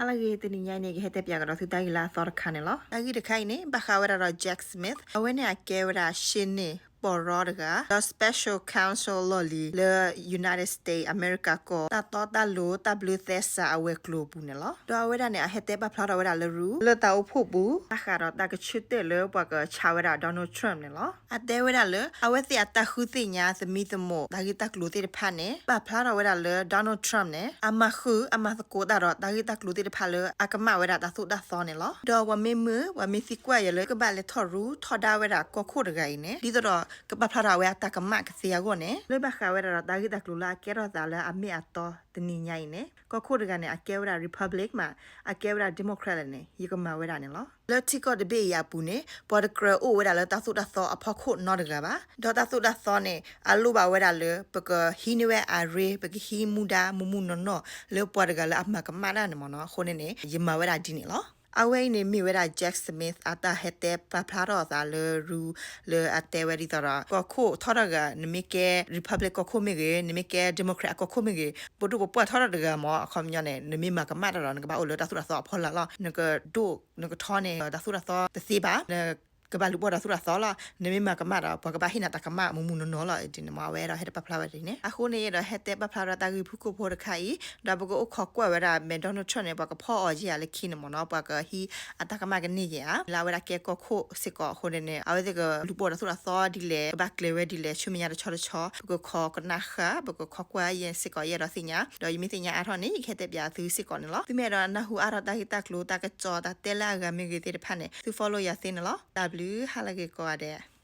ဟါလၢအဂ့ၤ တနံၤညါအံၤန့ၣ် ကဟဲတဲပၠးကဒီးသုတၢ်ဂ့ၢ်လၢအသီတခါန့ၣ်လီၤ. တၢ်ဂ့ၢ်တခါအံၤန့ၣ် ဘၣ်ဃးဝဲဒၣ်ဒီး Jack Smith အဝဲန့ၣ်အကဲဝဲဒၣ်ရှ့န့ၢ်ပီၢ်ရီတဂၤ ဒီး special counsel လီၢ်လံၤလၢ United States အမဲရကၤကီၢ် တၢ်တီတၢ်လိၤတၢ်ဘျၢသဲစးအဝဲၤကျိၤအပူၤန့ၣ်လီၤ. ဒီးအဝဲဒၣ်န့ၣ် အဟဲတဲပာ်ဖျါထီၣ်ဝဲဒၣ်လၢရူ လၢတၢ်အိၣ်ဖှိၣ်ပူၤ ဘၣ်ဃးဒီးတၢ်ကဆၢတဲာ်လၢပှၤကဆါဝဲဒၣ် Donald Trump န့ၣ်လီၤ. အတဲဝဲဒၣ်လၢ အဝဲသ့ၣ်အတၢ်ဃုသ့ၣ်ညါသမံသမိးတၢ်ဂ့ၢ်တၢ်ကျိၤသ့ၣ်တဖၣ်န့ၣ် ပာ်ဖျါထီၣ်ဝဲဒၣ်လၢ Donald Trump န့ၣ် အမၤဃုာ်အမၤသကိးတၢ်ဒီးတၢ်ဂ့ၢ်တၢ်ကျိၤသ့ၣ်တဖၣ်လၢအကမၣ်ဝဲဒၣ်တၢ်သိၣ်တၢ်သီန့ၣ်လီၤ. ဒီးပှၤမ့ၢ်မုာ် ပှၤမ့ၢ်သံကွၢ်ယၤလၢ ကဘၣ်လဲၤထီၣ်ရူထီဒါဝဲဒၣ်ကီၢ်ခိၣ်တဂၤအံၤန့ၣ် ဒ်သိးဒီးကပာ်ဖျါထီၣ်အဝဲအတၢ်ကမၣ်ကသ့အဂီၢ်န့ၣ် လၢဘၣ်ဃးဝဲဒၣ်ဒီးတၢ်ဂ့ၢ်တၢ်ကျိၤလၢအကဲထီၣ်သးလၢအမ့ၢ်အတီတနံၤညါအံၤန့ၣ် ကီၢ်ခိၣ်တဂၤန့ၣ် အကဲဝဲဒၣ် Republic မး အကဲဝဲဒၣ် Democrat လဲၣ်န့ၣ် ယကမၤဝဲဒၣ်န့ၣ်လီၤ. လၢထံကီၢ်တဘ့ၣ်အံၤအပူၤန့ၣ် ပှၤတကြၢးအိၣ်ဝဲဒၣ်လၢတၢ်သိၣ်တၢ်သီအဖီခိၣ်နီတဂၤဘၣ်. ဒီးတၢ်သိၣ်တၢ်သီန့ၣ် အလိၣ်ဘၣ်ဝဲဒၣ်လၢ ပကဟံးန့ၢ်ဝဲအရ့ ပကဟံးမူဒါမူမူနီၢ်နီၢ် လၢပှၤတဂၤလၢအမၤကမၣ်တၢ်န့ၣ်မ့ၢ်နီၤ. အဃိန့ၣ်န့ၣ် ယမၤဝဲဒၣ်ဒ်န့ၣ်လီၤ. အဝဲအံၤန့ၣ်မ့ၢ်ဝဲဒၣ် Jack Smith အတၢ်ဟဲတဲပာ်ဖျါထီၣ်အသးလၢရူ လၢအတဲဝဲဒ်သိးဒီး ကီၢ်ခိၣ်ထီတဂၤ နမ့ၢ်ကဲ Republic ကီၢ်ခိၣ်မ့ၢ်ဂ့ၤ နမ့ၢ်ကဲ Democrat အကီၢ်ခိၣ်မ့ၢ်ဂ့ၤ ပဒိၣ်ပပှၢ်ထီတဂၤမ့ၢ် အခီပညီန့ၣ် နမ့ၢ်မၤကမၣ်တၢ်ဒီး နကဘၣ်အိၣ်လၢတၢ်သိၣ်တၢ်သီအဖီလာ်လီၤ. နကဒိၣ်နကထီန့ၣ် တၢ်သိၣ်တၢ်သီတသ့ဘၣ်. နကဘၣ်လူၤပိာ်တၢ်သိၣ်တၢ်သီလီၤ. နမ့ၢ်မၤကမၣ်ဒီး ပှၤကဘၣ်ဟ့ၣ်နၤတၢ်ကမၣ်မူမူနီၢ်နီၢ်လီၤ. ဒ်န့ၣ်မ့ၢ်အဝဲအဲၣ်ဒိးဟဲတဲပာ်ဖျါဝဲဒ်န့ၣ်. အဃိန့ၣ် ယအဲၣ်ဒိးဟဲတဲပာ်ဖျါဒီးတၢ်ဂ့ၢ်ဖုၣ်ကိာ်ဖိတခါအံၤ ဒီးပကအိၣ်ခိးကွၢ်ဝဲဒၣ် မဲ Donald Trump န့ၣ် ပှၤကဖီၣ်အီၤယဲၢ်ဧါလၢခံန့ၣ်မ့ၢ်နီၤ ပှၤကဟံးအတၢ်ကမၣ်ကန့ၢ်ယဲၢ်ဧါ လၢအဝဲဒၣ်ကဲကီၢ်ခိၣ်စ့ၢ်ကီးအဃိန့ၣ်န့ၣ် အဝဲသ့ၣ်ကလူၤပိာ်တၢ်သိၣ်တၢ်သီဒ်လဲၣ် ကဘၣ်ကျဲၤဝဲဒ်လဲၣ် ဆူမဲာ်ညါတဆီတဆီ ပကခိးကနၣ်ဃာ် ပကခိးကွၢ်ယဲၢ်စ့ၢ်ကီး ယအဲၣ်ဒိးသ့ၣ်ညါ ဒီးယမ့ၢ်သ့ၣ်ညါအါထီၣ်န့ၣ် ယကဟဲတဲပၠးသုစ့ၢ်ကီးန့ၣ်လီၤ. သုမ့ၢ်အဲၣ်ဒိးနၢ်ဟူအါထီၣ်တၢ်ဂ့ၢ်တၢ်ကျိၤ တၢ်ကစီၣ် တၢ်တဲလၢအဂၤမ့ၢ်ဂ့ၤသ့ၣ်တဖၣ်န့ၣ် သု follow ယၤသ့န့ၣ်လီၤ. တၢ်ဘျုး ဟါလၢဂ့ၤကိးဂၤဒဲး.